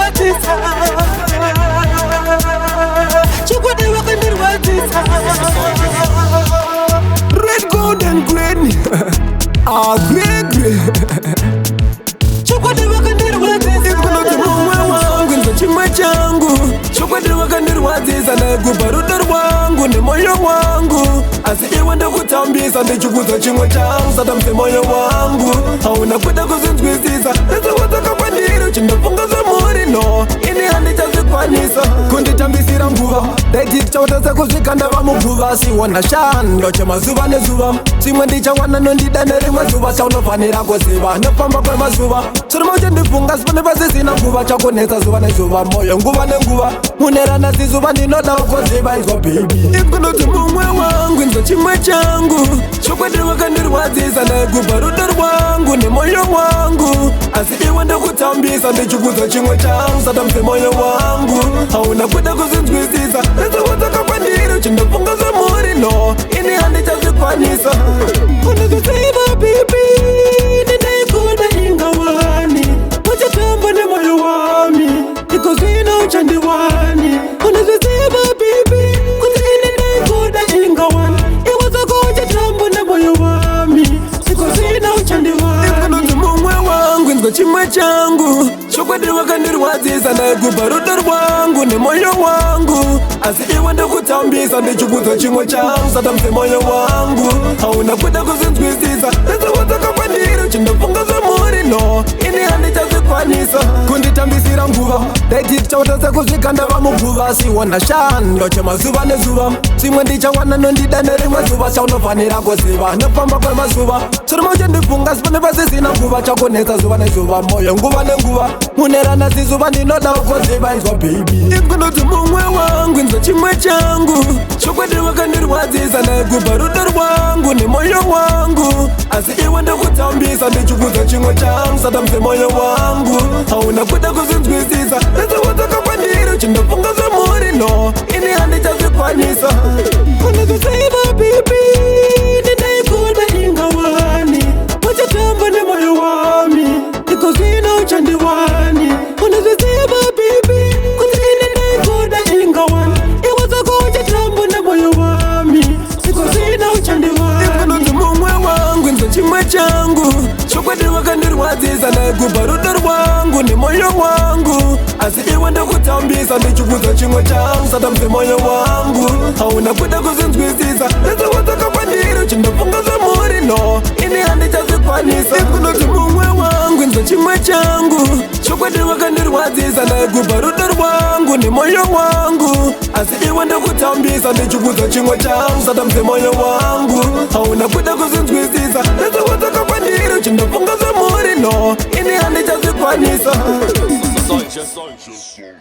Wakandirwadzisa. Chokwadi wakandirwadzisa. Red, gold and green. Ah, green, green. Chokwadi wakandirwadzisa. Kunoti mumwe wangu, inzwa chimwe changu. Chokwadi wakandirwadzisa, ndaikupa rudo rwangu nemoyo wangu, asi iwe ndokutambisa. Ndichikuudza chimwe changu, satambise moyo wangu, hauna kuda kuzvinzwisisa. Ese kwandiri uchindofunga zvemuri, no, ini handichazvikwanisa. Kunditambisira nguva, ndaiti tichautasa kusvika ndava muguva. Siona shando chemazuva nezuva, chimwe ndichawana nondida nerimwe zuva. Chaunofanira kuziva, nofamba kwemazuva chirimo uchindifunga sipane pasisina nguva. Chakunetsa zuva nezuva, moyo nguva nenguva munerana zizuva. Ndinoda kuziva, inzwa baby, ikunoti mumwe wangu, inzwa chimwe changu. Chokwadi wakandirwadzisa, ndaikupa rudo rwangu nemoyo wangu, asi iwe ndokutambisa. Ndichikuudza chimwe changu, satambise moyo wangu, hauna kuda kuzvinzwisisa. Ese wadzoka kwandiri uchindofunga zvemuri, no, ini handichazvikwanisa. Unozviziva baby, ndinaikuda ingawani, uchitamba nemoyo wami, iko zvino uchandiwani. Unozviziva baby, kuti ini ndaikuda ingawani, iwe zvako uchitamba nemoyo wami, iko zvino uchandiwani. Ikunonzi mumwe wangu, inzwa chimwe changu. Chokwadi wakandirwadzisa, ndaikupa rudo rwangu nemoyo wangu, asi iwe ndokutambisa. Ndichikuudza chimwe changu, satambise moyo wangu, hauna kuda kuzvinzwisisa. Ese wadzoka kwandiri uchindofunga zvemuri, no, ini handichazvikwanisa. Kunditambisira nguva, ndaiti tichautasa kusvika ndava muguva. Siona shando chemazuva nezuva, chimwe ndichawana nondida nerimwe zuva. Chaunofanira kuziva, nofamba kwemazuva chirimo uchindifunga sipane pasisina nguva. Chakunetsa zuva nezuva, moyo nguva nenguva munerana zizuva. Ndinoda kuziva, inzwa baby, ikunoti mumwe wangu, inzwa chimwe changu. Chokwadi wakandirwadzisa, ndaikupa rudo rwangu nemoyo wangu, asi iwe ndokutambisa. Ndichikuudza chimwe changu, satambise moyo wangu, hauna kuda kuzvinzwisisa. Ese wadzoka kwandiri uchindofunga zvemuri, no, ini handichazvikwanisa. Unozviziva baby, ndinaikuda ingawani, uchitamba nemoyo wami, iko zvino uchandiwani. Unozviziva baby, kuti ini ndaikuda ingawani, iwe zvako uchitamba nemoyo wami, iko zvino uchandiwani. Ikunonzi mumwe wangu, inzwa chimwe changu. Chokwadi wakandirwadzisa, ndaikupa rudo rwangu nemoyo wangu, asi iwe ndokutambisa. Ndichikuudza chimwe changu, satambise moyo wangu, hauna kuda kuzvinzwisisa. Ese wadzoka kwandiri uchindofunga zvemuri, no, ini handichazvikwanisa. Ikunoti mumwe wangu, inzwa chimwe changu. Chokwadi wakandirwadzisa, ndaikupa rudo rwangu nemoyo wangu, asi iwe ndokutambisa. Ndichikuudza chimwe changu, satambise moyo wangu, hauna kuda kuzvinzwisisa. Ese wadzoka kwandiri uchindofunga zvemuri, no, ini handichazvikwanisa. Soldier. Soldier.